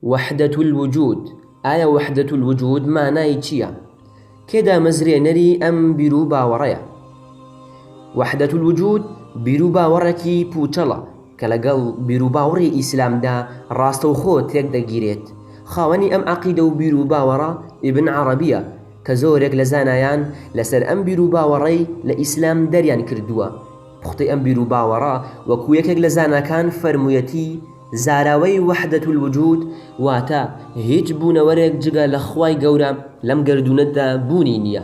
وحدە الوجود، ئایا وحدە الوجود مانای چییە؟ کێ دامەزرێنەری ئەم بیروباوەڕەیە؟ وحدە الوجود بیروباوەڕێکی پووچەڵە کە لەگەڵ بیروباوڕی ئیسلامدا ڕاستەوخۆ تێکدەگیرێت. خاوەنی ئەم عەقیدە و بیروباوەڕە ئیبن عەڕەبییە کە زۆرێک لە زانایان لەسەر ئەم بیروباوەڕەی لە ئیسلام دەریان کردووە. پوختەی ئەم بیروباوەڕە وەکو یەکێک لە زاناکان فەرموویەتی، زاراوەی وحدە الوجود واتە هیچ بوونەوەرێک جگە لە خوای گەورە لەم گەردوونەدا بوونی نییە،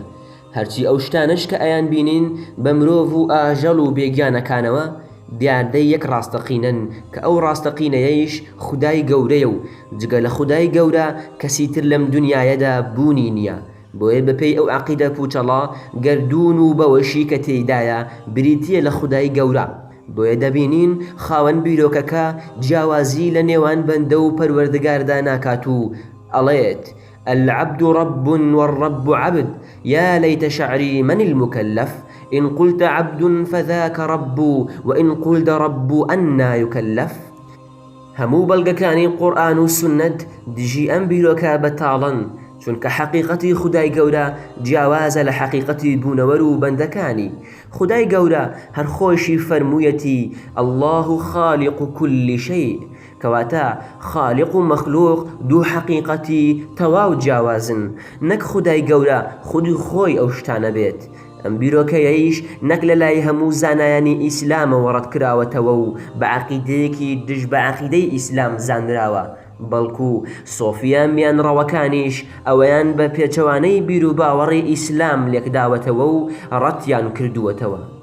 هەرچی ئەو شتانەش کە ئەیانبینین بە مرۆڤ و ئاژەڵ و بێگیانەکانەوە دیاردەی یەک ڕاستەقینەن کە ئەو ڕاستەقینەیەیش خودای گەورەیە و جگە لە خودای گەورە کەسی تر لەم دونیایەدا بوونی نییە بۆیە بەپێی ئەو عەقیدە پوچەڵە گەردوون و بەوەشی کە تێیدایە بریتییە لە خودای گەورە، بۆیە دەبینین خاوەن بیرۆکەکە جیاوازی لە نێوان بەندە و پەروەردگاردا ناکات و ئەڵێت، العبد رب والرب عبد یا لیت شعری من المکلف ان قلت عبد فذاک رب وان قلت رب انا یکلف. هەموو بەڵگەکانی قورئان و سوننەت دژی ئەم بیرۆکە بەتاڵن، چونکە حەقیقەتی خودای گەورە جیاوازە لە حەقیقەتی بوونەوەر و بەندەکانی، خودای گەورە هەر خۆیشی فەرموویەتی، اللە خالق کل شیء، کەواتە خالق و مەخلوق دوو حەقیقەتی تەواو جیاوازن، نەک خودای گەورە خودی خۆی ئەو شتانە بێت. ئەم بیرۆکەیەیش نەک لە لای هەموو زانایانی ئیسلامەوە ڕەتکراوەتەوە و بە عەقیدەیەکی دژ بە عەقیدەی ئیسلام زانراوە، بەڵکو سۆفییە میانڕەوەکانیش ئەوەیان بە پێچەوانەی بیروباوەڕی ئیسلام لێکداوەتەوە و ڕەتیان کردووەتەوە.